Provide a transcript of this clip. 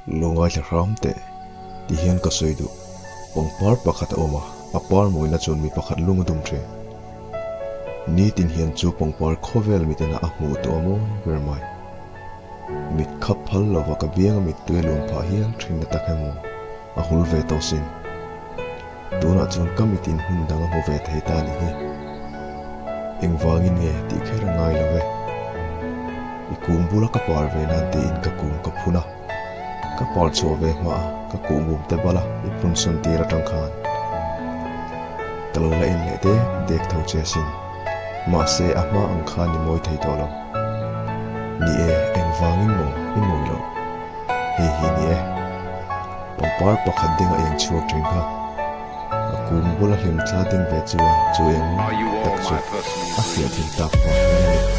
Lo ngaithla hram teh, ti hian ka sawi duh. Pangpar pakhat a awm a, a par mawina chuan mi pakhat lung a dum thin. Nitin hian chu pangpar khawvel mitina a hmuh tawh a mawi ber mai. Mit khap phal lova ka bianga mittui a luan phah hial thin na tak emaw a hul ve tawh sin. Tunah chuan ka mitin hmun dang a hmu ve thei ta a nih hi. Engvangin nge tih kher a ngai lo ve. I kung bula ka par ve nan tiin ka kung ka phun a. Ka par chhuah ve hma a, ka kuhmum te bala i phun sawn tir atang khan ka lo la en leh dek dek tho che asin. Mahse a hma ang khan i mawi thei tawh lo. Ni e, engvangin maw i mawi loh? Hei hi ni e. Pangpar pakhat ding a eng chhuak thin kha. A kung bula hlim thla ding ve chuan chu eng tak chu a fiah thei tak vang hian a ni.